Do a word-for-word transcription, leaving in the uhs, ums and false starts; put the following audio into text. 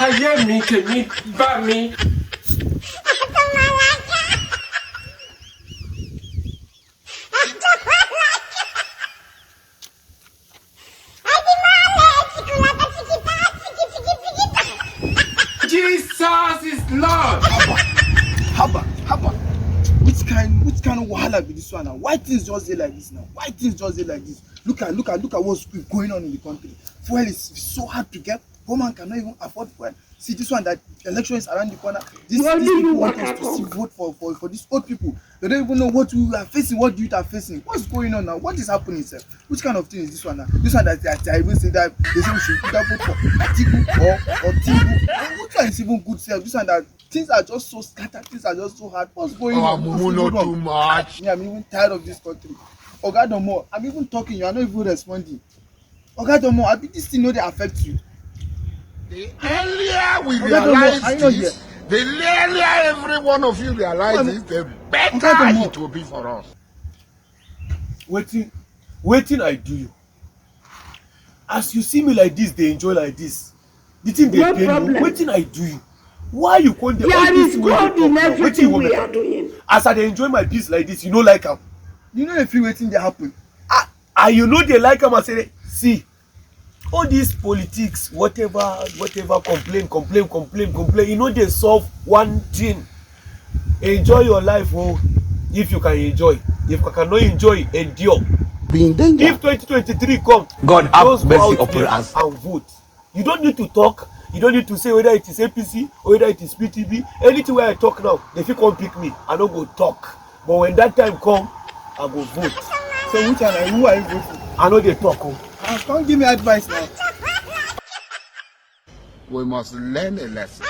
Ayé mi, tèmi bá mi. Jesus is Lord. Haba, haba. Which kind, which kind of wahala be this one now? Why things just dey like this now? Why things just dey like this? Look at, look at, look at what's going on in the country. Fuel is so hard to get. Poor man cannot even afford fuel. See this one, that election is around the corner. These, these people want us to still vote for, for, for these old people. They don't even know what we are facing, what youth are facing. What's going on now? What is happening, sir? Which kind of thing is this one now? This one that they, they even say that they say we should either vote for Atiku or, or Tinubu. Which one is even good, sir? This one that things are just so scattered, things are just so hard. What's going on? What's going on? Too much. Me, I'm even tired of this country. Oga Domo, I'm even talking, you are not even responding. Oga Domo, abi this thing no dey affect you? The earlier we realize this, the earlier every one of you realize this, the better it will be for us. Wetin, wetin I do you? As you see me like this, dey enjoy like this. The thing dey pain you. Wetin I do you? Why you come dey, all this thing wey you dey talk now, wetin you want make I do? As I dey enjoy my peace like this, you no like am. You no dey feel wetin dey happen. Ah, and you no dey like am, I say, see, all this politics, whatever, whatever, complain, complain, complain, complain, e no dey solve one thing. Enjoy your life, oh, if you can enjoy. If you cannot enjoy, endure. Be in danger. If twenty twenty-three come, God have mercy upon us and vote. You don't need to talk. You don't need to say whether it is A P C or whether it is P D P. Anything wey I talk now, they fit come pick me. I no go talk. But when that time come, I go vote. So which one, who are you voting? I no dey talk o. Ah, come give me advice now. We must learn a lesson.